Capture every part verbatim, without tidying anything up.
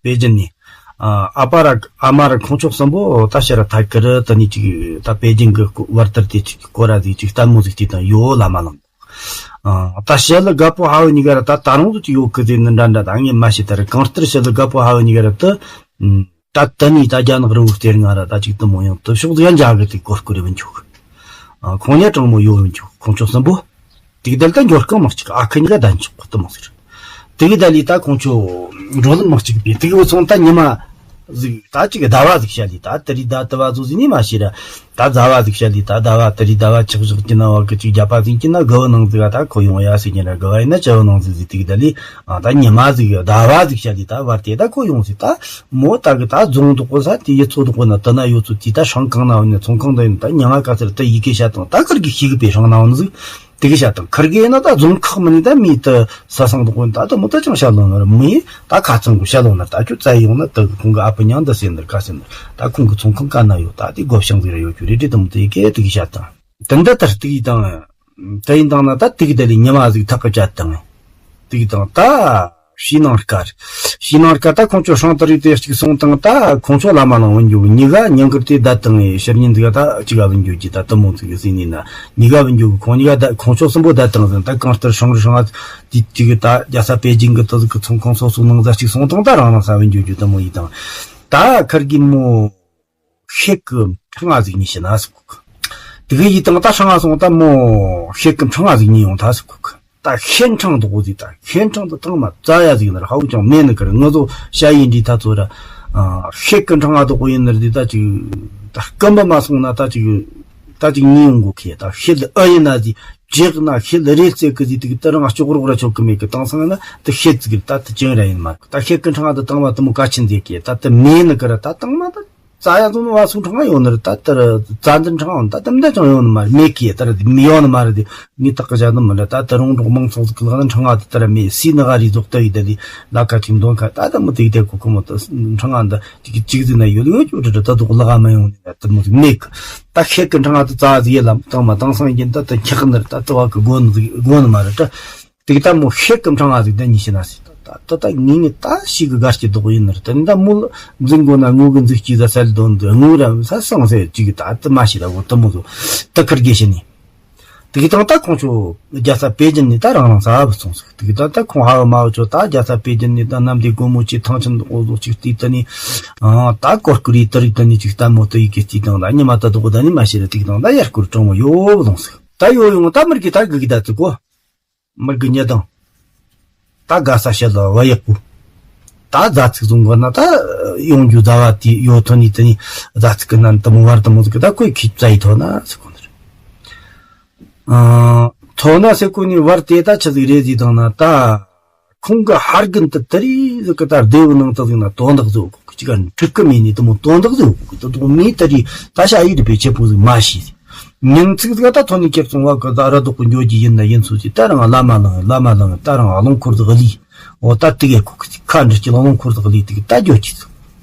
པེ་ཅིན་ནས། ཨ་ཨ་ཕ་ར་ཨ་མ་ར་ཁོང་ཚོ་གསུམ་པོ་ད་ཕྱིར་ཐད་ཀར་དེ་ནས་ཅིག་ད་པེ་ཅིན་གི་བར་དར་དེ་ཅིག་སྐོར་ར་ཟིག་ཅིག་ལྟད་མོ་ཟིག་བལྟས་དང་ཡོད་ལ་མ་ལངས། ཨ་ད་ཞི་ལི་རྒད་པོ་ཧ་བོ་གཉིས་ཀ་ར་ད་ད་རུང་དུ་ཅིག་ཡོད་གི་ཟེར་ནི་འདྲ་འདྲ་ད་ངས་མ་ཤེས། ད་ར་གང་ལྟར་ཞི་ལི་རྒད་པོ་ཧ་བོ་གཉིས་ཀ་ར་དུ་ད་དེ་ནས་ད་རྒྱ་ནག་རི་བོ་གཏེར་ང་ར་ད་ཅིག་དེ་མོ་ཡང་དུ་ཕྱོགས་ཟིག་ཡང་འཇག་གི་དེ་གོར་སྐུ་རེ་བུན་ཆོག་གི། ཨ་ཁོང་ཉ་གྲང་མོ་ཡོད་བུན་ཆོག་ཁོང་ཚོ་གསུམ་པོ། དེ་གི་དལ་ད་འགྱོ་རྐང་མ་གཅིག་ཨ་ཁུ་གཉིས་ཀ་ད་འཇོག་གི་དེ་མོ་ཟིག་རེད། དེ་གི་ད་ལི་ད་ཁོང་ཚོ་འགྲོ་ལམ་མ་གཅིག་པའི་དེ་གི་བུ་ཚང་ད་ཉི་མ་ཟིག་ད་ཅིག་ཟླ་བ་ཟིག་བཤད་ལི་ད་དེ་རི་ད་དུ་བ་ཟོ་ཟིག་ནི་མ་ཤེས་ར། ད་ཟླ་བ་ཟིག་བཤད་ལི་ད་ཟླ་བ་དེ་རི་ཟླ་བ་ཆག་བཞག་གི་ན་བ་གི་ཅིག་རྒྱབ་པ་ཟིག་གི་ན་དགུ་བ་ནང་ཟིག་ད་ཁོ་ཡོང་ཡ་ཟིག་ཉིན་ར་དགུ་བ་ཡིན་ན་བཅུ་བ་ནང་ཟིག་ཟིག་དེ་གི་ད་ལི་ཨ་ད་ཉི་མ་ཟིག་ཟླ་བ་ཟིག་བཤད་ལི་ད་བར་དེ་ད་ཁོ་ཡོང་ཟིག་ད་མོ་ད་གི་ད་རྫོང་དུ་གོ་ས་དེ་ཡི་ཚོ་དུ་གོ་ན་དུ་ན་ཡོད་ཚོ་དེ་ད་ཧྲང་ཁང་ན་བ་ནི་ཚོང་ཁང་ད་ཡིན་ད་ཉ་ང་ག་ཚར་ད་ཡི་གེ་བཤད་དང་ད་ཁར་གི་ཤིག་པའི་ཧྲང་ན་བ་ནི་ཟིག་དེ་གི་བཤད་དང་ཁར་གི་ཡིན་ན་ད་རྫོང་ཁག་མི་ནི་ད་མི་ད་ས་སང་དུ་གོ་ན་ད་ད་མོ་ད་ཅང་བཤད་ལོང་ན་ར་མི་ད་ཁ་ཚང་གི་བཤད་ལོང་ན་ད་ཁྱོད་བཙལ་ཡོང་ན་ད་གི་ཁོང་གི་ཨ་ཕ་ཉང་ད་ཟེར་ནི་ར་ག་ཟེར་ནི་ར་ད་ཁོང་གི་ཚོང་ཁང་ག་ན་ཡོད་ད་དེ་སྒོ་བྱང་ཟིག་ར་ཡོད་རྒྱུ་རེད་དེ་ད་མོ་ད་ཡི་གེ་དེ་གི་བཤད་དང་། དེ་འདི་ལྟར་དེ་ཡི་དང་། དེ་ཡིན་དང་ན་ད་དེ་གི་དེ་ལས་ཉི་མ་ཟིག་ཐག་གི་བཅད་དང་། དེ་ཡི་དང་ད། ཕྱི་ནང་སྐར། ཕྱི་ནང་སྐར་ད་ཁོང་ཚོ་ཧྲང་ཏི་རི་དེ་གཅིག་སོང་དང་ད་ཁོང་ཚོ་ལ་མ་ལང་བུན་འགྱོ་གི་གཉིས་ཀ་ཉིན་དཀར་དེ་བསྡད་དང་ཕྱི་ཉིན་འདི་ག་ད་གཅིག་ག་བུན་འགྱོ་གི་ད་དུ་མོ་ཚིག་གི་སྲིད་ནི་ན་གཉིས་ཀ་བུན་འགྱོ་གི་ཁོང་གཉིས་ཀ་ད་ཁོང་ཚོ་གསུམ་པོ་བསྡད་དང་ཟིན་ད་གང་ལྟར་ཧྲང་རི་ཧྲང་ཨ་དེ་གཅིག་གི་ད་རྒྱལ་ས་པེ་ཅིང་གི་དུ་ཟིག་གི་ཚོང་ཁང་སོ་སོ་ནང་ཟ་གཅིག་སོང་དང་ད་རང་རང་ས་བུན་འགྱོ་གི་དུ་མོ་ཡི་དང་ད་ཁར་གི་མོ། ཤེད་ཀྱི་འཕྲང་ང་ཟིག་གཉིས་ཤི་ན་ཟིག་གོ་གི། དེ་གི་ཡི་དང་ད་ཧྲང་ང་སོང་ད་མོ་ཤེད་ཀྱི་འཕྲང་ང་ཟིག་གཉིས་ཡོང་ད་ཟིག་གོ་གི། ད་ཤེད་འཕྲང་དོག་གོ་ཟིག་ད་ཤེད་འཕྲང་དུ་ཐང་མ་རྩ་ཡ་ཟིག་ན་ར་ཧ་བུ་ཅང་མེད་ནི་ཀར་ང་ཚོ་ཤ་ཡིན་འདྲི་ད་ཚོ་ར། ཤེད་ཀྱི་འཕྲང་ང་དོག་གོ་ཡིན་ནི་ར་དེ་ད་ཅིག་ད་སྐམ་པ་མ་སོང་ན་ད་ཅིག་ད་ཅིག་གཉིས་ཡོང་གོ་གི། ད་ཤེད་ཨ་ཡིན་ན་ཟིག་བརྗེག་ན་ཤེད་རེ་རྩེ་གི་ཟིག་དེ་གི་ད་རང་ལྕོག་རོག་ར་ཆོག་གི་མེད་གི་དང་སང་ན་ད་ཤེད་ཟིག་ད་ད་ཅན་ར་ཡིན་མ་ད་ཤེད་ཀྱི་འཕྲང་ང་དུ་ཐང་མ་དུ་མོ་ག་ཆེན་ཟིག་གི་ད་ད་མེད་ནི་ཀར་ད་ཐང་མ་ད། རྩ་ཡ་ཚོ་ནི་བ་སུ་འཕྲང་ཡོད་ནི་རེད་ད་ལྟར་རྩ་འདི་འཕྲང་ད་ལྟ་འདི་ཅང་ཡོད་ནི་མ་རེད་མེད་ཀི་ལྟར་མི་ཡོད་ནི་མ་རེད་དེ་ངས་ཐག་གི་བྱ་ནི་མི་འདྲ་ད་ལྟ་རུང་འབྲོག་མང་ཚོགས་ཀྱི་ལག་ན་འཕྲང་ང་དེ་ལྟར་མེད་སྲིད་ནི་ག་རེ་ཟོག་ལྟ་ཡི་ད་ལི་ལ་ཁ་ཅིག་འདོན་ཁ་ད་ལྟ་མི་དེ་དེ་ཁོ་ཁོ་མོ་ད་འཕྲང་ང་འདི་ཅིག་ཅིག་ཟིན་ན་ཡོད་ཡོད་ཅུ་འདྲ་འདྲ་ད་དུག་ལག་མ་ཡོང་ནི་ད་མི་ཟིག་མེད་ཀི་ད་ཤེད་ཀི་འཕྲང་ང་དེ་རྩ་ཟིག་ཡེ་ལམ་དང་མ་དང་སང་ཡིན་ད་ད་འཁྱག་ནི་རེད་ད་ད་བ་ཀི་དགོ་ནི་ཟིག་དགོ་ནི་མ་རེད་ད། དེ་གི་ད་མོ་ཤེད་ཀི་འཕྲང་ང་ཟིག་ད་ཉི་ཤི་ན་སི་ད་ད་ད་ད་ངེས་ངེས་ད་ཤི་གི་གར་གྱི་དོག་ཡིན་ནི་རེད། ད་ནི་ད་མོ་འཛིན་དགོ་ན་ངུ་གི་འཛིག་གི་ཟ་སལ་དོན་དུ་ངུ་ར་ས་སང་སེ་ཅིག་གི་ད་ད་མ་ཤི་ར་འོ་ད་མོ་ཟོ་ད་ཁར་གེ་ཤི་ནི། དེ་གི་ད་ད་ཁོང་ཚོ་རྒྱལ་ས་པེ་ཅིན་ནི་ད་རང་རང་ས་བུད་སོང་ཟིག་དེ་གི་ད་ད་ཁོང་ཧ་བ་མ་བུ་ཆོ་ད་རྒྱལ་ས་པེ་ཅིན་ནི་ད་གནམ་བདེ་སྒོ་མོ་ཆེ་ཐང་ཆེན་འོ་ཟོ་ཅིག་དེ་ད་ནི་ཨ་ད་གོར་ཀུ་རི་ད་རིག་ད་ནི་ཅིག་ལྟད་མོ་ད་ཡི་གེ་སྟེ་དང་ད་ཉི་མ་ད་དོག་ད་ནི་མ་ཤི་ར་དེ་གི་ད་ད་ཡར་སྐོར་གྲོང་མོ་ཡོ་བུད་སོང་ཟིག་ད་ཡོ་ཡོང་ད་མིར་གི་ད་གི་གི་ད་ཙི་གོ་མི་དགེ་ཉེ་དང་། ད་དགའ་ས་བཤད་ལ་བ་ཡག་པོ། ད་རྫ་ཚིག་བཟུང་དགོས་ན་ད་ཡོང་རྒྱུ་ཟླ་བ་དེ་ཡོད་ཐོན་ནི་དེ་ནི་རྫ་ཚིག་གི་ནང་དུ་མོ་བར་དུ་མོ་ཟིག་གི་ད་ཁོས་ཁྱི་བཙའ་ཡི་ཐོན་ན་ཟེར་གོ་ནི་རེད། ཨ་ཐོན་ན་ཟེར་གོ་ནི་བར་དེ་ད་ཆི་ཟིག་རེད་ཟིག་དང་ན་ད། ཁོང་གི་ཧར་གིན་དུ་དེ་རིགས་ཟིག་གི་ད་རྡེའུ་ནང་དུ་ཟིག་ན་དོན་དག་ཟིག་གོ་གི་ཅི་ག་འགྲིག་གི་མེད་ནི་དུ་མོ་དོན་དག་ཟིག་གོ་གི་དུ་དུ་མི་དེ་རིགས་ད་ཤ་ཡི་རི་པའི་ཆེ་པོ་ཟིག་མ་ཤེས། ཉིན་ཚིག་ཟིག་ད་ཐོན་ནས་ཁྱེར་སོང་བ་གི་ད་ར་དོག་གི་འགྱོ་རྒྱུ་ཡིན་ན་ཡིན་སོ་ཅི་ད་རང་བླ་མ་ལང་བླ་མ་ལང་ད་རང་རླུང་འཁོར་ཟིག་ལི། འོ་ད་དེ་གས་གོ་གི་ཁ་འདྲི་ཅི་རླུང་འཁོར་ཟིག་ལི་དེ་གི་ད་འགྱོ་ཅི་ཟིག་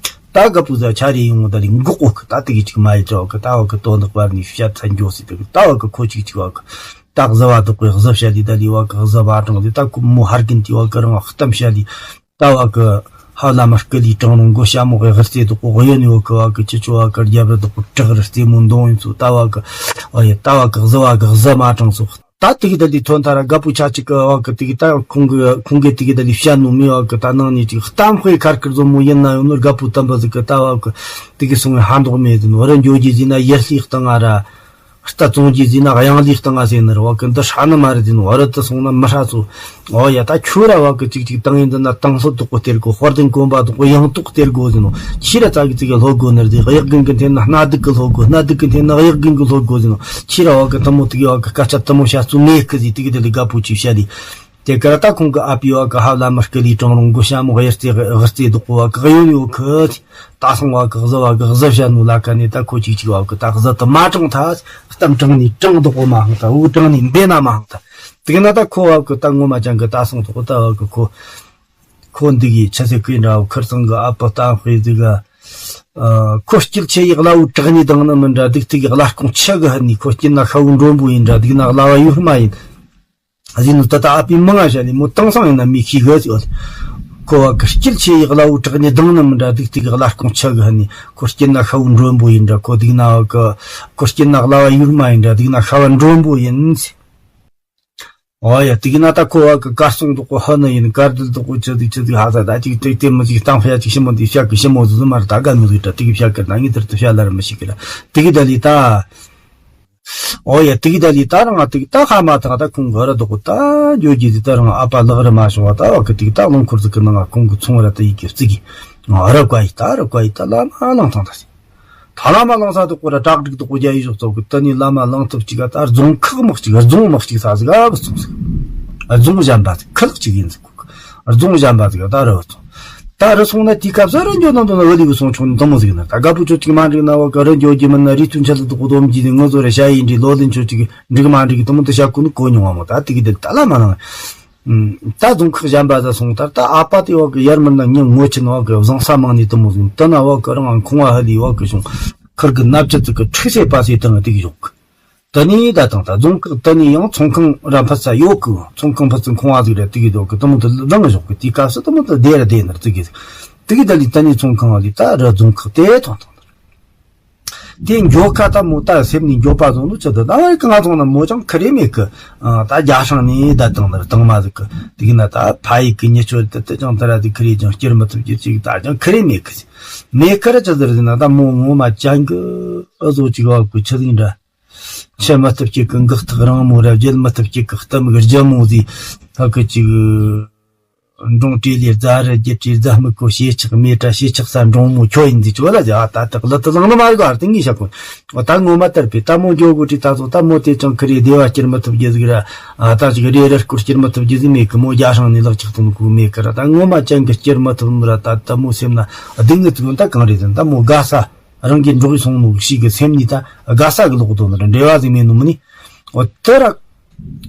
ད་ག་པུ་ཟ་ཆ་རེ་ཡོང་ད་ལི་འགོག་གོ་གི་ད་དེ་གི་ཅིག་མ་ཡི་ཅོ་གི་ད་བ་གི་དོན་དག་བར་ནས་བཤད་ཚན་འགྱོ་སི་དེ་གི་ད་བ་གི་ཁོ་ཅིག་ཅིག་བ་གི་ད་གཟི་བ་དོག་གི་གཟི་བཤད་ལི་ད་ལི་བ་གི་གཟི་བ་དྲང་ལི་ད་ཁོ་མོ་ཧར་གིན་དེ་བ་གི་རང་གཏམ་བཤད་ལི། ད་བ་གི་ཧ་ལ་མ་སྐུ་ལི་དྲང་རུང་མགོ་ཤ་མོ་གི་གཟི་རྩེ་དོག་གོ་གཡོན་ཡོད་གི་བ་གི་ཅི་ཅོ་བ་གི་རྒྱབ་རི་དོག་གོ་བྲག་རི་རྩེ་མོ་འདོང་ཡིན་ཚོ་ད་བ་གི་ཨ་ཡ་ད་བ་གི་གཟི་བ་གི་གཟི་མ་དྲང་སོ། ད་དེ་གི་ད་ལི་ཐོན་ཐ་ར་དགའ་པོ་ཆ་ཅིག་གི་བ་གི་དེ་གི་ད་ཁོང་གི་ཁོང་གི་དེ་གི་ད་ལི་བཤད་ནོ་མི་བ་གི་ད་ནང་ནས་ཅིག་གཏམ་དཔེ་ཁར་ཁར་བཟོ་མོ་ཡིན་ན་ཡོང་ནོ་དགའ་པོ་དམ་པ་ཟིག་གི་ད་བ་གི་དེ་གི་སོང་བའི་ཧ་འདོག་མེད་ཟིན་བ་ར་འགྱོ་རྒྱུ་ཟིན་ན་ཡར་ལྷིག་བཏང་ང་ར། རྟ་བཙོང་རྒྱུ་ཟིན་ན་གཡང་ལས་བཏང་ང་ཟེར་ནི་རེད་བ་གི་འདི་ཧྲ་ནི་མ་རེད་ཟིན་བ་རི་དུ་སོང་ན་མི་ཧྲ་ཚོ། འོ་ཡ་ད་ཁྱོད་ར་བ་གི་ཅིག་ཅིག་བཏང་ཡིན་འདི་ན་བཏང་སྲོལ་དོག་པོ་སྟེར་དགོ་དཔལ་ལྡན་གོན་པ་དོག་པོ་ཡང་དོག་སྟེར་དགོ་ཟིན་ནོ་ཁྱི་ར་ཙ་གི་ཙི་གི་ལྷོ་དགོ་ནི་རེད། གཡག་རྒན་གི་འཐེན་ན་སྣ་སྡུག་གི་ལྷོ་དགོ་སྣ་སྡུག་གི་འཐེན་ན་གཡག་རྒན་གི་ལྷོ་དགོ་ཟིན་ནོ་ཁྱི་ར་བ་གི་དུ་མོ་དུ་གི་བ་གི་སྐད་ཆ་དུ་མོ་བཤད་ཚུལ་མེད་གི་ཟིག་དུ་གི་དུ་ལི་དགའ་པོ་ཅིག་བཤད་ལི། དེ་གར་ད་ཁོང་གི་ཨ་ཕའི་བ་གི་ཧ་ལ་མ་སྐུ་ལི་གྲང་རུང་མགོ་ཤ་མོ་གཡེར་རྩེ་གཡེར་རྩེ་དོག་པོ་བ་གི་གཡོན་ཡོད་གི། ད་སོང་བ་གི་གཟི་བ་གི་གཟི་བཤད་ནོ་ལ་ཀ་ནས་ད་ཁོ་ཅིག་ཅིག་བ་གི་ད་གཟི་དུ་མ་དྲང་ཐ། གཏམ་དྲང་ནས་དྲང་དོག་པོ་མ་ཧང་ཐ་འུ་དྲང་ནས་འདེ་ན་མ་ཧང་ཐ། དེ་ན་ད་ཁོ་བ་གི་ད་ངོ་མ་ཅང་གི་ད་སོང་དོག་ད་བ་གི་ཁོ། ཁོ་འདི་གི་ཆ་ཚེ་ཀི་འདྲ་བ་ཁིར་ཚང་གི་ཨ་ཕ་ད་དཔེ་ཟིག་ག་ཁོ་སྐྱིད་ཆེ་ཡི་གླ་བོ་དྲག་ནས་དང་ནི་མི་འདྲ་སྡུག་ཐིག་གི་གླ་སྐོང་ཆེ་གི་ཧ་ནི་ཁོ་སྐྱིད་ན་ཤ་བོ་མགྲོན་པོ་ཡིན་འདྲ་སྡུག་ན་གླ་བ་ཡོད་མ་ཡིན། ཨ་ཟིན་ནུ་ད་ད་ཨ་ཕའི་མི་ང་བྱ་ལི་མོ་དེང་སང་ཡིན་ན་མི་ཁྱི་གི་ཟིག་ཨོ། ཁོ་བ་གི་སྐྱིད་ཆེ་ཡི་གླ་བོ་དྲག་ནི་དང་ནི་མི་འདྲ། སྡུག་སྡུག་གླ་སྐོང་ཆ་གི་ཧ་ནི། ཁོ་སྐྱིད་ན་ཤ་བོ་མགྲོན་པོ་ཡིན་འདྲ། ཁོ་སྡུག་ན་བ་གི། ཁོ་སྐྱིད་ན་གླ་བ་ཡུར་མ་ཡིན་འདྲ། སྡུག་ན་ཤ་བ་མགྲོན་པོ་ཡིན། ཨོ་ཡ། དེ་གི་ན་ད་ཁོ་བ་གི་གར་སོང་དུ་གོ་ཧ་ན་ཡིན། གར་དུ་དུ་གོ་ཆི་དུ་ཆི་དུ་ཧ་ས་ད་ཅིག་ཏིག་ཏིག་མི་ཅིག་སྟངས་ཕྱ་ཅིག་ཞི་མོ་འདི་ཕྱ་གི་ཞི་མོ་ཟུ་ཟུ་མར་ད་ག་མི་ཟིག་ད་དེ་གི་ཕྱ་གི་ན་ངི་དར་དུ་ཕྱ་ལ་ར་མི་ཤི་གི་ལ། དེ་གི་ད་ལི་ད། ཨོ་ཡ། དེ་གི་ད་ལི་ད་རང་ང་དེ་གི་ད་ཧ་མ་ཐང་ད་ཁོང་གི་ར་དུ་གོ་ད་འཇོ་གི་དེ་ད་རང་ཨ་པ་ལག་ར་མ་ཤོང་བ་ད་བ་གི་དེ་གི་ད་རླུང་འཁོར་ཟིག་གི་ནང་ང་ཁོང་གི་ཚོང་ར་ད་ཡི་གི་རྩི་གི་ཨ་ར་ཀ་ཡི་ད་ར་ཀ་ཡི་ད་ལ་མ་ལང་ཐང་ད་སི། ཐ་ལ་མ་ལང་ས་དུ་ཀོ་ར་བྲག་སྒྲིག་དུ་ཀོ་རྒྱ་ཡི་ཞོག་ཚོགས་ཀྱི་ད་ནི་བླ་མ་ལང་ཐུབ་ཅིག་ག་ད་རྫོང་ཁག་མག་ཅིག་རྫོང་མག་ཅིག་ས་ཟིག་ག་བུ་སོང་ཟིག་རྫོང་གཞན་པ་ཟིག་ཁག་ཅིག་ཡིན་ཟིག་རྫོང་གཞན་པ་ཟིག་ད་རུ་སོང་། ད་རུ་སོང་ན་དེའི་སྐབས་སུ་རུ་འགྱོ་ནང་དུ་ན་ཨུ་ལི་བུ་སོང་ཆུང་ནི་དུ་མོ་ཟིག་ན་ད་དགའ་པོ་ཅོ་ཅིག་མ་འགྲིག་ན་བ་ག་རུ་འགྱོ་རྒྱུ་མིན་ན་རི་ཐུན་ཆ་ལ་དུ་ཀོ་དོམ་གྱི་ནི་ངོ་ཟོ་ར་ཤ་ཡིན་འདྲི་ལོ་ལིན་ཆོ་ཅིག་འགྲིག་མ་འགྲིག་དུ་མོ་དུ་ཤ་ཀུ་ནི་གོ་མྱོང་བ་མོ་ད་དེ་གི་དེ་ད་ལ་མ་ནང་། ད་རྫོང་ཁག་གཞན་པ་ཟ་སོང་ད་ད་ཨ་ཕ་དེ་བ་གི་ཡར་མིན་ན་ཉིན་ངོ་ཆེན་བ་གི་བཟང་ས་མང་ནི་དུ་མོ་ཟིན་དུ་ན་བ་གི་རང་ཁོང་བ་ཧ་ལི་བ་གི་བྱུང་ཁར་གི་ནབ་ཆ་ཙི་གི་ཁྲིག་སེ་པ་སེ་དང་དེ་གི་ཞོག་གི། དུ་ནི་ད་དང་ད་རྫོང་ཁག་དུ་ནི་ཡང་ཚོང་ཁང་ར་ཕ་ས་ཡོད་གི། ཚོང་ཁང་ཕ་ཚི་ཁོང་བ་ཟིག་ར་དེ་གི་དོ་གི་དུ་མོ་དུ་ལང་ཞོག་གི། དེ་སྐབས་སུ་དུ་མོ་དུ་དེ་ར་དེ་ནར་ཙི་གི་དེ་གི་ད་ལི་དུ་ནི་ཚོང་ཁང་བ་ལི་ད་ར་རྫོང་ཁག་དེ་ཐོང་ཐོང་། དེ་མགྱོགས་ཁ་ད་མོ་ད་སེམས་ནི་མགྱོགས་པ་བཟུང་ནོ་ཆི་ད་ད་བར་གང་སོང་ན་མོ་ཅང་ཁི་རེ་མེད་གི། ཨ་ད་རྒྱ་སྲང་ནི་ད་དང་ནར་དང་མ་ཟིག་གི་དེ་གི་ན་ད་ཕ་ཡིག་གི་ཉེ་ཆོ་དེ་དེ་ཅང་ད་ར་དེ་ཁི་རེ་ཅང་སྐྱེར་མི་ཐུབ་ཀྱི་ཅིག་ད་ཅང་ཁི་རེ་མེད་གི། མེད་ཁི་ར་ཆི་ཟེར་ཟིན་ན་ད་མོ་ངོ་མ་ཅང་གི་ཨ་བཟོ་ཅིག་བ་གི་ཆི་ཟིག་འདྲ། ཆི་མི་ཐུབ་ཀྱི་གི་འགག་ཐག་རིང་མོ་ར་བརྒྱལ་མི་ཐུབ་ཀྱི་གི་གཏམ་གི་རྒྱ་མོ་ཟིག་ཧ་གི་ཅིག་འབྲོང་བྲེ་ལེ་རྫ་རི་རྒྱུ་བྲེ་རྫ་སྨུག་གོ་ཤེ་ཆག་མེ་དྲ་ཤེ་ཆག་ས་འབྲོང་མོ་ཁྱོད་ཡིན་ཟིག་ཆོ་ལ་ཟེ། ཨ་ད་དག་ལ་དུ་ལང་ནི་མ་རིག་ཨ་ཏི་ངི་ཤ་ཀོ། ཨ་ད་ངོ་མ་དར་པེ་ད་མོ་འགྱོ་གོ་ཏི་ད་ཚོ་ད་མོ་དེ་ཅང་ཁི་རེ་སྡེ་བ་སྐྱེར་མི་ཐུབ་རྒྱུ་ཟིག་ར། ཨ་ད་ཅིག་རེ་རེ་སྐོར་སྐྱེར་མི་ཐུབ་རྒྱུ་ཟིག་མེད་གི། མོ་རྒྱ་སྲང་ནི་ལག་ཆག་ཐུབ་ནི་གོ་མེད་གི་ར། ད་ངོ་མ་ཅང་གི་སྐྱེར་མི་ཐུབ་ནི་ར། ད་ད་མོ་སེམས་ན་སྡུག་བསྔལ་ཙིག་ད་གང་རེད་ཟེར་ན་ད་མོ་དགའ་ས་རང་གི་འགྲོགས་སོང་ནོ་ཞིག་གི་སེམས་ནི་ད་དགའ་ས་གི་ལོག་དོ་ནི་ར་འབྲེལ་བ་ཟིག་མེད་ནོ་མི་ནི། ཨོ་དེ་ར།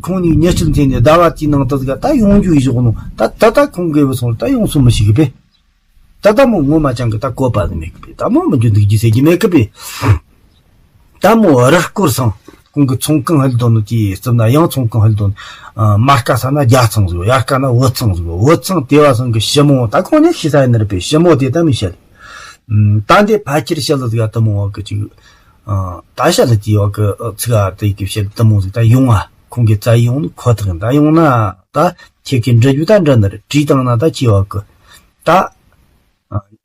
ཁོང་ནི་ཉེ་ཆར་འཐེན་ནས་ཟླ་བ་དེའི་ནང་དུ་ཟིག་ད་ཡོང་རྒྱུ་ཡི་ཞོག་ནོ་ད་ད་ད་ཁོང་གི་བུ་སོང་ད་ཡོང་སུ་མི་ཤེས་གི་པས། ད་ད་མོ་ངོ་མ་ཅང་གི་ད་བཀོད་པ་ཟིག་མེད་གི་པས། ད་མོ་མི་འཇུ་འདུག་རྒྱུ་ཟེར་གི་མེད་གི་པས། ད་མོ་རི་སྐོར་སང་ཁོང་གི་ཚོང་ཁང་ཧལ་དོ་ནོ་དེའི་རྩིབ་ན་ཡང་ཚོང་ཁང་ཧལ་དོ་ནོ། མར་ཀ་ས་ན་རྒྱ་ཚང་ཟིག་ཡར་ཀ་ན་བུ་ཚང་ཟིག་བུ་ཚང་དེ་བ་སང་གི་ཞི་མོ་ད་ཁོང་ནི་ཤི་ས་ཡིན་ནི་རེད་པས། ཞི་མོ་དེ་ད་མི་བཤད། ད་འདི་ཕ་ཁྱེར་བཤད་ལ་ཟིག་ད་མོ་བ་གི་ཅིག་ད་ཤ་ལ་དེའི་བ་གི་ཚིག་ཨ་དེ་གི་བཤད་དུ་མོ་ཟིག་ད་ཡོང་ཨ་ཁོང་གི་རྩ་ཡི་ཡོང་ནི་ཁོ་ཐག་ཡིན། ད་ཡོང་ན་ད་ཁྱེད་ཀྱི་འདྲི་རྒྱུ་ད་འདྲི་ནི་རེད། བྲིས་བཏང་ན་ད་ཁྱེད་བ་གི་ད་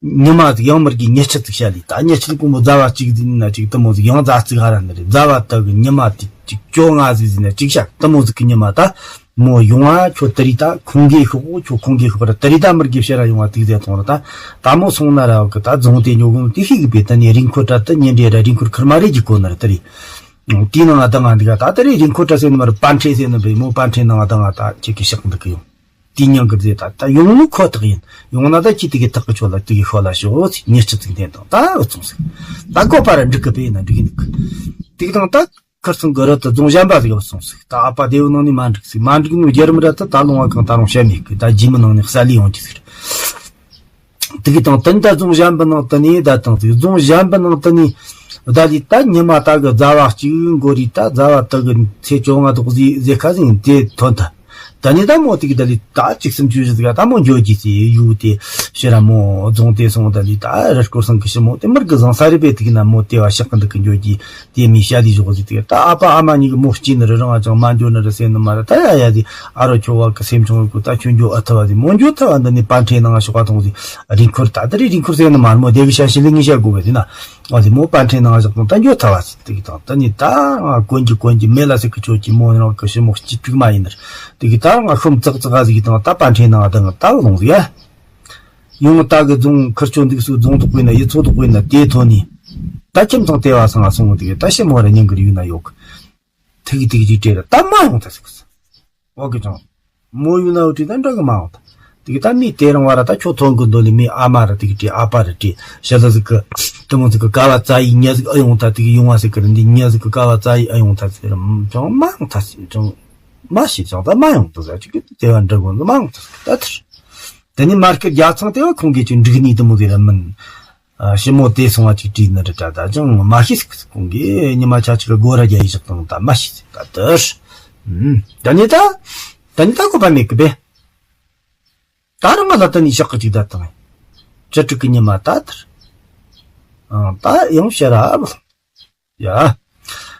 ཉི་མ་ཟིག་ཡང་མི་དགེ་ཉི་ཆུ་ཟིག་བཤད་ལི་ད་ཉི་ཆུ་ཀུན་པོ་ཟླ་བ་གཅིག་ཟིན་ན་ཅིག་དུ་མོ་ཟིག་ཡང་ཟླ་གཅིག་ཧ་ར་ནི་རེད། ཟླ་བ་དག་གི་ཉི་མ་དེ་ཅིག་བཅོ་ལྔ་ཟིག་ཟིན་ན་ཅིག་བཤད་དུ་མོ་ཟིག་གི་ཉི་མ་ད། མོ་ཡོང་ཨ་ཁྱོད་དེ་རིང་ད་ཁོང་གིས་ཤོག་ཁྱོད་ཁོང་གིས་ཤོག་ར་དེ་རིང་ད་མི་དགེ་ཕྱིར་ར་ཡོང་བ་དེ་ཟེར་ཐོང་ར་ད་ད་མོ་སོང་ན་ར་གི་ད་རྫོང་དེ་ཉོ་གོ་དེ་ཤིག་གི་པས། ད་ནི་རིན་འཁོར་ད་ད་ཉིན་རེ་ར་རིན་འཁོར་ཁུར་མ་རེ་གི་གོ་ན་ར་དེ་རིང་དེའི་ནང་ང་ད་ང་འདི་ག་ད་དེ་རིང་རིན་འཁོར་ད་ཟེར་ནི་མ་ར་པན་ཁྲེ་ཟེར་ནི་པས། མོ་པན་ཁྲེ་ནང་ང་ད་ང་ད་ཁྱེད་ཀྱི་ཤག་འདི་གི་ཡོང་དེ་ཉང་གི་ཟེར་ད་ད་ཡོང་ནི་ཁོ་ཐག་ཡིན། ཡོང་ན་ད་ཁྱེད་དེ་གི་ཐག་གི་ཆོད་ལ་དེ་གི་ཤོད་ལ་ཞོག་ཟེར་ཉེ་སྤྱི་ཚིག་འཐེན་དང་ད་འུ་ཚོང་ཟེར་ད་བཀོད་པ་ར་འགྲིག་གི་པས་ན་འགྲིག་གི་འདུག་དེ་གི་དང་ད། ཁར་སང་གི་རི་དུ་རྫོང་གཞན་པ་ཟིག་བུད་སོང་ཟིག་ད་ཨ་ཕ་དེའུ་ནང་ནས་མ་འགྲིག་ཟིག་མ་འགྲིག་ནོ་རྒྱལ་རིམ་ར་དུ་ད་ལུང་བ་གང་ད་རུང་བཤད་མེད་གི། ད་རྗེས་མི་ནང་ནས་གསལ་ལེ་ཡོང་གི་ཟིག་དེ་གི་དང་དུན་ད་རྫོང་གཞན་པ་ནང་དུ་ནས་ད་དང་ཟིག་རྫོང་གཞན་པ་ནང་དུ་ནས་ད་ལི་ད་ཉི་མ་ད་གི་ཟླ་བ་གཅིག་འགོར་རི་ད་ཟླ་བ་དུ་གི་ཚེས་བཅོ་ལྔ་དོག་ཟིག་ཟེ་ཁ་ཟིག་དེ་ཐོན་ད། ད་ནི་ད་མོ་དེ་གི་ད་ལི་ད་གཅིག་སུམ་ཅུ་བཞི་ཟིག་ད་མོ་འགྱོ་གི་ཟེ་ཡུ་དེ་ཕྱིར་ར་མོ་རྫོང་དེ་སོང་ད་ལི་ད་རི་སྐོར་སང་གི་ཞི་མོ་དེ་མར་གི་བཟང་ས་རི་པའི་དེ་གི་ན་མོ་དེ་བ་ཤག་གི་འདུག་གི་འགྱོ་གི། དེ་མི་ཤ་དེ་ཞོག་ཟིག་དེ་ད་ཨ་ཕ་ཨ་མ་གཉིས་ཀྱི་མོ་སྐྱིད་ནི་རི་རང་ཨ་ཅང་མ་འགྱོ་ནི་རི་སེ་ནི་མ་ར་ད་ཡ་ཡ་དེ་ཨ་རོ་ཁྱོ་བ་གི་སེམས་ཆུང་གི་ད་ཁྱོད་འགྱོ་ཨ་ཐ་བ་དེ་མོ་འགྱོ་ཐ་བ་འདི་ནི་པན་ཁྲེ་ནང་ཞོག་པ་ཐོང་ཟིག་རིན་འཁོར་ད་དེ་རི་རིན་འཁོར་སེ་ནི་མ་མོ་དེ་གི་ཤ་ཤི་ལི་ངི་ཤ་དགོ་གི་དེ་ན་ཨ་དེ་མོ་པན་ཁྲེ་ནང་ཞོག་ཐོང་ད་འགྱོ་ཐ་བ་ཟིག་དེ་གི་ད་ད་ནི་ད་ང་གོན་གི་གོན་གི་མེ་ལ་སི་གི་ཆོ་གི་མོ་རང་གི་ཞི་མོ་སྐྱིད་དྲུག་མ་ཡིན་ནི་ར་དེ་གི་ད་ང་ཤོམ་ཙག་ཙག་ཨ་ཟིག་དང་ད་པན་ཁྲེ་ནང་ད་ང་ད་བ་ལོང་ཟིག་ཡ། ཡོང་ད་གི་རྫོང་ཁུར་ཆོ་འདུག་སུ་རྫོང་དོག་པོ་ཡིན་ན་ཡི་ཚོ་དོག་པོ་ཡིན་ན་དེ་ཐོ་ནི། ད་ཁྱིམ་ཚང་ལྟེ་བ་སང་ང་སོང་དེ་གི་ད་ཤི་མོ་ར་ཉིན་གི་ཡུལ་ན་ཡོད་གི། ཐིག་གི་ཐིག་གི་ཅིག་སྤྲད་ར་ད་མ་ཡོང་ད་ཟིག་གི་ཟིག་འོ་གི་ཅང་། མོ་ཡུལ་ན་འུ་ཁྲི་ད་འདྲ་གི་མ་ཡོང་ད། དེ་གི་ད་མི་དེ་རང་བ་ར་ད་ཁྱོ་ཐོན་གི་འདོད་ལི་མི་ཨ་མ་ར་དེ་གི་སྤྲད་ཨ་ཕ་ར་སྤྲད་ཤ་ད་ཟིག་གི། དེ་མོ་ཟིག་གི་ཀ་བ་ཙ་ཡི་ཉ་ཟིག་ཨ་ཡོང་ད་དེ་གི་ཡོང་བ་ཟིག་གི་ར་འདི་ཉ་ཟིག་གི་ཀ་བ་ཙ་ཡི་ཨ་ཡོང་ད་ཟིག་ར་ཅང་མ་ཡོང་ད་ཟིག་ཅང་། མ་ཤེས་ཅང་ད་མ་ཡོང་ད་ཟིག་ཅིག་གི་དེ་བ་འདྲ་གོ་ནི་མ་ཡོང་ད་ཟིག་ད་དེར། དེ་ནས་མར་ཁེར་རྒྱ་ཚང་དེ་བ་ཁོང་གིས་ཅིག་འགྲིག་ནི་དེ་མོ་དེ་ར་མིན། ཨ་ཞི་མོ་དེ་སོང་བ་ཅིག་བྲིས་ནི་རེད་དྲ་ད་ཅང་མ་ཤེས་ཟིག་ཁོང་གིས་ཉི་མ་ཆ་ཅིག་གི་སྒོ་ར་རྒྱ་ཡི་ཞག་དང་ད་མ་ཤེས་ཟིག་ད་དེར། ད་ནི་ད། ད་ནི་ད་གོ་བ་མེད་གི་པས། ད་རང་ང་ལ་ད་ནི་ཞག་གི་ཅིག་ད་དང་། བཅུ་དྲུག་གི་ཉི་མ་ད་དར། ཨང་ད་ཡང་ཕྱིར་ར་བུད། ཡ།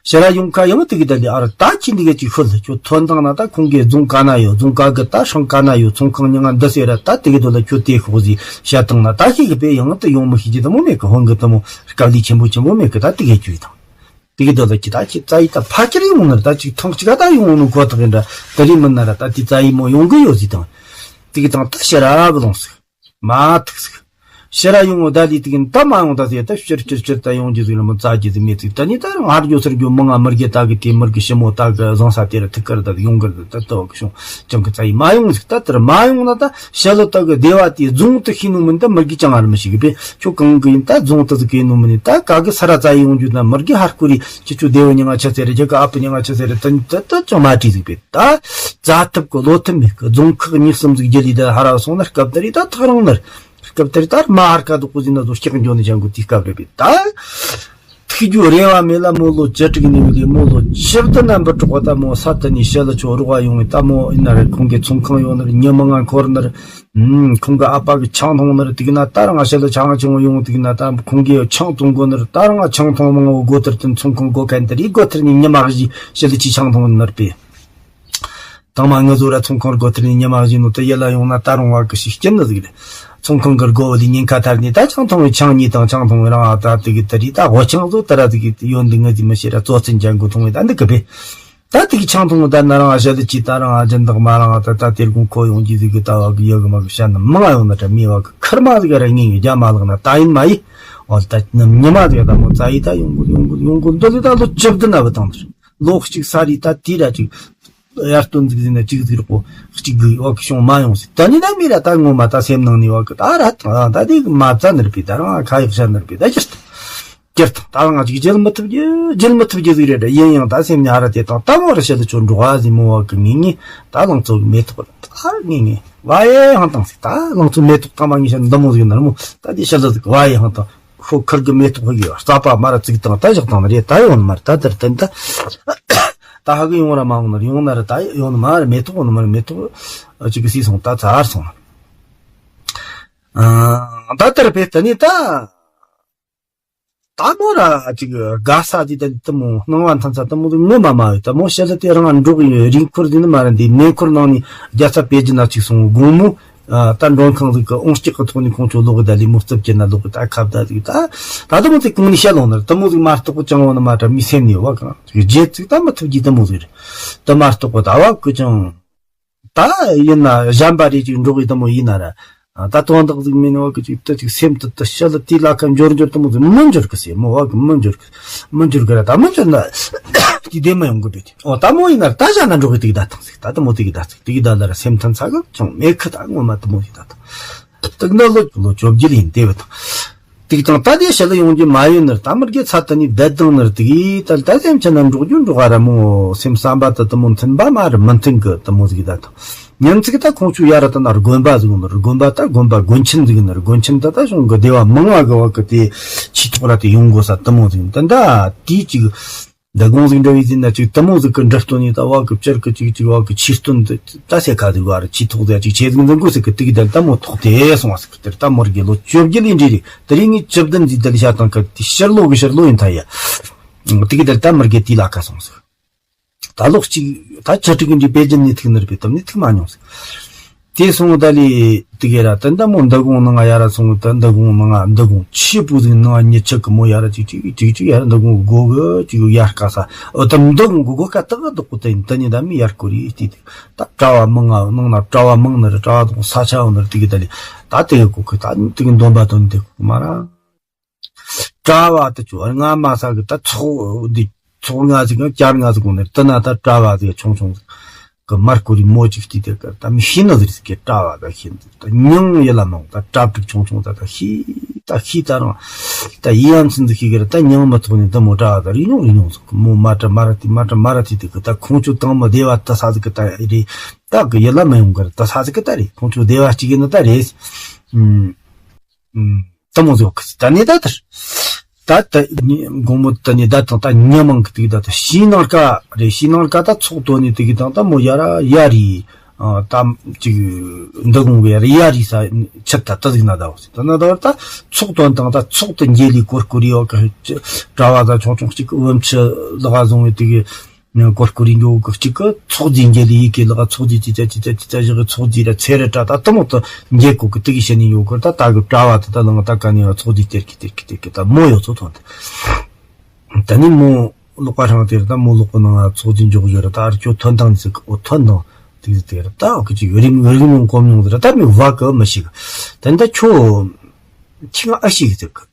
ཕྱིར་ར་ཡོང་ཁ་ཡང་དེ་གི་ད་ལི་ཨ་ར་ད་ཁྱི་འདི་ག་ཅིག་ཤོད་ལ་ཁྱོད་ཐོན་དང་ན། ད་ཁོང་གི་རྫོང་ག་ན་ཡོད། རྫོང་ག་གི་ད་ཧྲང་ག་ན་ཡོད། ཚོང་ཁང་ཉི་ང་འདི་ཟེར་ར་ད་དེ་གི་དོ་ལ་ཁྱོད་དེ་ཤོག་ཟིག་བཤད་དང་ན། ད་ཁྱི་གི་པེ་ཡང་ད་ཡོང་མི་ཤེས་ཀྱི་ད་མོ་མེད་གི། ཧོན་གི་ད་མོ་དཀའ་ལས་ཆེན་པོ་ཆེན་པོ་མེད་གི། ད་དེ་གི་ཁྱོད་དང་། དེ་གི་དོ་ལ་ཁྱི་ད་ཁྱི་རྩ་ཡི་ད་ཕ་ཁྱི་རེ་ཡོང་ནར་ད་ཅིག་ཐང་ཅིག་ག་ད་ཡོང་ནོ་ཁོ་ཐག་ཡིན་འདྲ། དེ་རིང་མིན་ན་ར་ད་དེ་རྩ་ཡི་མོ་ཡོང་གི་ཡོད་ཟིག་དང་། དེ་གི་དང་ད་ཕྱིར་ར་བུད་ལོང་ཟིག་མ་ཐུག་ཟིག་ཕྱིར་ར་ཡོང་ངོ་ད་ལི་དེ་གི་ད་མ་ཡོང་ད་ཟེར། ད་ཕྱིར་ཕྱིར་ཕྱིར་ད་ཡོང་རྒྱུ་ཟིག་ལ་མོ་རྩ་རྒྱུ་ཟིག་མེད་ཟིག་ད་ནི་ད་རང་ཧར་རྒྱུ་ཚུར་རྒྱུ་མི་ང་མི་རྒྱུ་ད་གི་དེ་མི་རྒྱུ་ཞི་མོ་ད་གི་བཟང་ས་དེ་ར་ཐུག་གར་ད་ཡོང་གར་ད་ད་བ་གི་བྱུང་། ཅང་གི་རྩ་ཡི་མ་ཡོང་ཟིག་ད་དེར་མ་ཡོང་ན་ད་ཤ་ལོ་ད་གི་སྡེ་བ་དེ་རྫོང་དུ་ཤི་ནོ་མིན་ད་མི་རྒྱུ་ཅང་ཨར་མི་ཤི་གི་པེ། ཁྱོད་གང་གི་ཡིན་ད་རྫོང་དུ་ཟིག་གི་ནོ་མིན་ད་ག་གི་ས་ར་རྩ་ཡི་ཡོང་རྒྱུ་ད་མི་རྒྱུ་ཧར་ཁོ་རི་ཁྱི་ཆུ་སྡེ་བ་ཉི་ང་ཆ་ཟེར་རེ་རྒྱ་གི་ཨ་པ་ཉི་ང་ཆ་ཟེར་རེ་ད་ད་ད་ཅང་མ་བྲིས་ཟིག་པེ། ད་རྩ་ཐུབ་གི་ལོ་ཐུབ་མེད་གི། རྫོང་ཁག་གཉིས་གསུམ་ཟིག་རྒྱུ་ལི་ད་ཧ་ར་སོང་ན་སྐབས་དེར་ད་ཐག་རིང་ནར། སྐབས་དེར་ད་མ་ཧར་ཁ་དུ་ཀུ་ཟིན་ན་ཟོ་སྐྱག་འཇོ་ནི་ཅང་གི་དུས་སྐབས་རེད་པས། ད་ཐུག་རྒྱུ་རེ་བ་མེད་ལ་མོ་ལོ་བཅུ་དྲུག་ནས་བུད་ལས་མོ་ལོ་བཅུ་བདུན་ན་འབུ་གྲོགས་པ་ད་མོ་ས་ད་ནི་ཤ་ལ་ཆོ་རོགས་བ་ཡོང་བས། ད་མོ་ཡིན་ན་རེ་ཁོང་གི་ཚོང་ཁང་ཡོད་ནར་ཉི་མ་ང་འཁོར་ནར། ཁོང་གི་ཨ་ཕ་གི་ཆང་འཐུང་ནར་དུག་ན་ད་རང་ང་ཤ་ལ་ཆང་ཆུང་ཡོང་དུག་ན་ད་ཁོང་གི་ཆང་འཐུང་གོ་ནར་ད་རང་ང་ཆང་འཐུང་མང་བོ་སྒོ་ཐེར་དུ་ཚོང་ཁང་སྒོ་ཁན་དེ་རི་སྒོ་ཐེར་ནས་ཉི་མ་བཞི་ཤ་ལ་ཆི་ཆང་འཐུང་ནར་པས། དང་མ་ངུ་བཟོ་ར་ཚོང་ཁང་སྒོ་ཐེར་ནས་ཉི་མ་བཞི་ནོ་ད་ཡེ་ལ་ཡོང་ན་ད་རུང་བ་གི་ཞིག་སྐྱིད་ནི་ཟིག་རེད། ཚོང་ཁང་གི་སྒོ་བ་ལི་ཉེན་ཁ་ཐར་ནས་ད་ཆང་འཐུང་བའི་ཆང་གཉིས་དང་ཆང་འཐུང་བའི་རང་ཨ་ད་དེ་གི་ད་རི་ད་སྒོ་ཆང་བཟོ་ད་ར་དེ་གི་ཡོན་འདི་ངི་ཟིག་མི་ཤེས་ར་ཙོ་ཚན་ཅན་གོ་འཐུང་བའི་ད་འདི་གི་བེ། ད་དེ་གི་ཆང་འཐུང་བའི་ད་ན་རང་ཨ་ཞལ་ལི་ཅི་ད་རང་ཨ་ཇན་དག་མ་རང་ཨ་ད་ད་དེར་དགོང་ཁོ་ཡོང་གི་ཟིག་གི་ད་བ་གི་ཡོ་གི་མ་གི་བཤད་ན་མང་ཡོང་ན་ད་མི་བ་གི་ཁར་མ་ཟིག་ར་ངེས་ངེས་རྒྱ་མ་ལག་ན་ད་ཡིན་མ་ཡིན། འོ་ད་ཉི་མ་ཟིག་ད་མོ་ཙ་ཡི་ད་ཡོང་གི་ཡོང་གི་ཡོང་གི་འདི་ལི་ད་ལོ་བཅུ་བདུན་ན་བུད་བཏང་དེར། ལོ་གཅིག་ས་རི་ད་དེ་ར་ཅིག་དབྱར་སྟོན་ཟིག་ཟིན་ན་གཅིག་ཟིག་རོགས་པོ་གཅིག་གི་བ་གི་བྱུང་མ་ཡོང་ཟིག་ད་ནི་ད་མི་ར་ད་ངོ་མ་ད་སེམས་ནང་ནས་བ་གི་ད་ར་ད་ད་དེ་གི་མ་རྩ་ནར་པའི་ད་རང་ཁ་ཡག་ཤ་ནར་པའི་ད་ཅིར་ད་ཅིར་ད་ད་རང་ཅིག་བརྗེད་མི་ཐུབ་རྒྱུ་བརྗེད་མི་ཐུབ་རྒྱུ་ཟིག་རེད། ཡིན་ཡང་ད་སེམས་ནས་ཧ་ར་དེ་དང་ད་མོ་ར་ཤ་ལ་ཆོ་འགྲོ་བ་ཟིག་མོ་བ་གི་ངེས་ངེས་ད་ལང་ཚོ་གི་མེ་ཏོག་ད་ངེས་ངེས་བ་ཡེ་ཧང་དང་ཟིག་ད་ལང་ཚོ་མེ་ཏོག་ད་མ་ངེས་ཤ་འདི་མོ་ཟིག་ནར་མོ་ད་དེ་ཤ་ལ་ཟིག་བ་ཡེ་ཧང་དང་། ཤོ་ཁར་གི་མེ་ཏོག་གི་རྩ་པ་མར་བཙུགས་དང་ད་བཞག་དང་རེད། ད་ཡོང་ནི་མར་ད་དེར་བསྟན་ད་ད་ཧ་གི་ཡོང་ར་མ་ཡོང་ནི་ཡོང་ན་ར་ད་ཡོང་ནི་མར་མེ་ཏོག་ཡོང་ནི་མར་མེ་ཏོག་ཅིག་གི་སི་སོང་ད་ཚར་སོང་། ཨ་ད་དེར་བས་ད་ནི་ད་ད་མོ་ར་ཅིག་དགའ་ས་དེ་ད་དེ་མོ་སྣང་བ་འཐམ་ས་དེ་མོ་དེ་ངོ་མ་མ་ཡོད། ད་མོ་ཤ་ལ་དེ་རང་འགྲོགས་ཡོད་རིང་འཁོར་དེ་ནི་མ་ར་འདི་མེ་འཁོར་ནང་ནས་རྒྱལ་ས་པེ་ཅིན་ན་ཅིག་སོང་དགོང་མོ། ད་མགྲོན་ཁང་ཟིག་གི་ཨོང་སྐྱག་གི་ཐོག་ནས་ཁོང་ཚོ་ལོག་གི་ད་ལི་མོ་རྩིབ་ཀྱི་ན་ལོག་གི་ད་ཁབ་ད་ཟིག་ད་ད་དུ་མོ་ཚེ་གོང་ནས་བཤད་ལོང་ནར་དུ་མོ་ཟིག་མ་གཏོགས་པ་ཅང་བ་ན་མ་དྲ་མི་སེམས་ནས་བ་གང་ཟིག་རྗེ་ཚིག་ད་མི་ཐུབ་ཀྱི་དུ་མོ་ཟིག་རེད། དུ་མ་གཏོགས་པ་ད་བ་ཀུ་ཅང་ད་ཡིན་ན་གཞན་པ་རེ་ཅིག་འགྲོགས་གི་དུ་མོ་ཡིན་ན་ར་ད་དོན་དག་ཟིག་མིན་བ་ཀུ་ཅིག་ད་ཅིག་སེམས་དུ་དུ་ཤ་ལ་དེ་ལ་ཁ་འབྱོར་འབྱོར་དུ་མོ་ཟིག་མི་འབྱོར་གི་སེ་མོ་བ་ཀུ་མི་འབྱོར་གི་མི་འབྱོར་གི་ར་ད་མི་འབྱོར་ན་དེ་བདེ་མ་ཡོང་གི་བས་ཨོ་ད་མོ་ཡིན་ན་ར་ད་གཞན་ན་འགྲོགས་གི་དེ་གི་ད་ཐང་ཟིག་ད་དུ་མོ་དེ་གི་ད་ཟིག་དེ་གི་ད་ལ་ར་སེམས་ཐན་ཚ་གི་ཅང་མེད་ཁི་ད་ངོ་མ་དུ་མོ་ཞིག་ད་ད་དུ་ན་ལོ་ལོ་བཅོ་བརྒྱད་ཡིན་དེ་བས་ད་དེ་གི་དང་ད་དེ་ཤ་ལ་ཡོང་རྒྱུ་མ་ཡོད་ནར་ད་མི་རྒྱལ་ཚ་ད་ནི་བསྡད་དང་ནར་དེ་གི་ད་ད་སེམས་ཆ་ན་འགྲོགས་རྒྱུ་འགྲོགས་ཨ་ར་མོ་སེམས་བསམ་པ་ད་དུ་མོ་མཐུན་པ་མ་ར་མི་མཐུན་གི་དུ་མོ་ཟིག་ད་ད་ཉིན་ཚིག་ད་ཁོང་ཆུ་ཡ་ར་ད་ན་དགོན་པ་ཟིག་ནར་དགོན་པ་ད་དགོན་པ་དགོན་ཆེན་ཟིག་ནར་དགོན་ཆེན་ད་ད་གཞུང་གི་སྡེ་བ་མང་བ་གི་བ་གི་དེ་ཆི་ཐོག་ར་དེ་ཡོང་དགོས་ས་དུ་མོ་ཟིག་ད་ད་དེ་ཅིག་འདི་དགོང་ཟིག་འདྲ་བའི་ཟིན་ན་ཅིག་དུ་མོ་ཟིག་གི་འདྲི་སྟོན་ནི་ད་བ་གི་བཅར་གི་ཅིག་ཅིག་བ་གི་ཆི་སྟོན་འདི་ད་སེ་ཁ་ཟིག་བ་ར་ཆི་ཐོག་ཟེ་ཅིག་ཆེ་ཟིག་འཛིན་དགོས་ཟིག་གི་དུག་དལ་ད་མོ་ཐོག་དེ་སོང་བ་ཟིག་གི་དེར་ད་མོ་རྒྱལ་ལོ་བཅོ་བརྒྱད་ལས་འདྲི་རེད། དེ་རིང་ངས་བཅུ་བདུན་ཟིག་དལ་ཤ་དང་གི་དེ་ཕྱིར་ལོ་གི་ཕྱིར་ལོ་ཡིན་ཐ་ཡ། དུག་དལ་ད་མོ་རྒྱལ་དེ་ལ་ཁ་སོང་ཟིག་ད་ལོག་ཅིག་ད་ཆ་ཀྲིག་གི་འདྲི་པེ་ཅིན་ནས་ཐུག་ནི་རེད་པས་དམ་ནས་ཐུག་མ་མྱོང་ཟིག་དེ་སོང་ད་ལི་དེ་གེ་ར་ད་འདི་མོ་འདི་གུང་ནང་ང་ཡ་ར་སོང་ད་འདི་གུང་ནང་ང་འདི་གུང་ཆི་པུ་ཟིག་ནང་ང་ཉི་ཆ་གི་མོ་ཡ་ར་ཅིག་ཅིག་ཅིག་ཅིག་ཡ་ར་འདི་གུང་གོ་གི་ཅིག་ཡར་ཀ་ས་འོ་ད་འདི་གུང་གོ་གོ་ཀ་ཏག་འདུག་གོ་ད་ཡིན་ད་ནི་ད་མི་ཡར་གོ་རི་ཏི་ཏི་ད་གྲྭ་བ་མང་ང་ནང་ན་གྲྭ་བ་མང་ནི་ར་གྲྭ་བ་དང་ས་ཆ་འོ་ནི་ར་དེ་གེ་ད་ལི་ད་དེ་གེ་གོ་གི་ད་དེ་གེ་འདོན་པ་དོན་དེ་གོ་མ་ར། གྲྭ་བ་དེ་ཚོ་སྔ་མ་ས་གི་ད་ཚོགས་འདི་ཚོགས་ལྔ་ཟིག་གམ་བསྐྱར་ལྔ་ཟིག་གོང་ནས་དེ་ན་ད་གྲྭ་བ་ཟིག་ཆུང་ཆུང་ཟིག་གི་མར་ཀུ་རི་མོ་ཅིག་བལྟས་དེ་གི་ད་མི་ཤེས་ནི་ཟིག་གི་གྲྭ་བ་ད་ཤེས་འདུག་ད་མྱིང་ཡིད་ལ་མ་འོང་ད་གྲྭ་ཕྲུག་ཆུང་ཆུང་ད་ད་ཤེས་ད་ཤེས་ད་རང་ད་ཡིད་ཡ་མཚན་ཟིག་ཤེས་གི་ར་ད་མྱིང་མི་ཐོགས་ནས་ད་མོ་གྲྭ་བ་ད་རིག་མྱོང་རིག་མྱོང་ཟིག་གི་མོ་མ་གྲྭ་མ་ར་དེ་མ་གྲྭ་མ་ར་དེ་དེ་གི་ད་ཁོང་ཚོ་དང་མོ་སྡེ་བ་ད་ས་ཟིག་གི་ད་རེད་ད་གི་ཡིད་ལ་མི་ཡོང་གི་ར་ད་ས་ཟིག་གི་ད་རེད་ཁོང་ཚོ་སྡེ་བ་གཅིག་ཡིན་ན་ད་རེད། ཨུམ། ད་མོ་ཟོ་གི་ད་ནི་ད་དར། ད་ད་ནི་དགོང་མོ་ད་ནི་ད་དང་ད་ཉི་མང་གི་དུག་ད་ད་ཤི་ནང་ཀ་རེ་ཤི་ནང་ཀ་ད་ཚོགས་དོ་ནི་དུག་དང་ད་མོ་ཡ་ར་ཡ་རི་ ཨ་ད་ཅིག་འདི་གོང་གི་རི་ཡ་རི་ས་ཆི་ད་ད་ཟིག་ན་ད་བ་སི་ད་ན་ད་བར་ད་ཚོགས་དོན་དང་ད་ཚོགས་དུ་འགྱེལ་ལི་གོར་གོ་རི་ཡོ་ག་གྲྭ་བ་ད་ཆུང་ཆུང་གཅིག་གི་བུམ་ཆུ་ལག་བཟུང་བའི་དེ་གི་གོར་གོ་རི་འགྱོ་གི་གཅིག་གི་ཚོགས་རྫས་འགྱེལ་ལི་ཡི་གེ་ལག་ཚོགས་རྫས་ཅི་ཅ་ཅི་ཅ་ཅི་ཅ་བཞག་གི་ཚོགས་རྫས་ར་ཚེ་ར་གྲྭ་ད་དུ་མོ་དུ་འགྱེལ་གོ་གི་དེ་གི་བཤད་ནི་ཡོད་གི་ད་ད་གི་གྲྭ་བ་ད་ད་ལང་ད་ག་ནི་ཡོད་ཚོགས་རྫས་སྟེར་གི་སྟེར་གི་སྟེར་གི་ད་མོ་ཡོད་ཚོ་ཐོན་ད་ད་ནི་མོ། ཀློག་པ་ཧྲང་དེར་ད་མོ་ཀློག་པ་ནང་ཚོགས་རྫས་འཇོག་བཞོ་ར་ད་ཨར་ཁྱོད་ཐོན་དང་ཟིག་ཨོ་ཐོན་དང་དེ་ཟིག་དེ་ར་ད་ཨོ་ཁི་ཅིག་རིམ་རིམ་ལུང་གོམ་མྱོང་ཟིག་ར་ད་མི་བ་གི་མི་ཤིག་ད་ནི་ད་ཁྱོད་ཁྱི་ང་ཨ་ཤིག་ཟིག་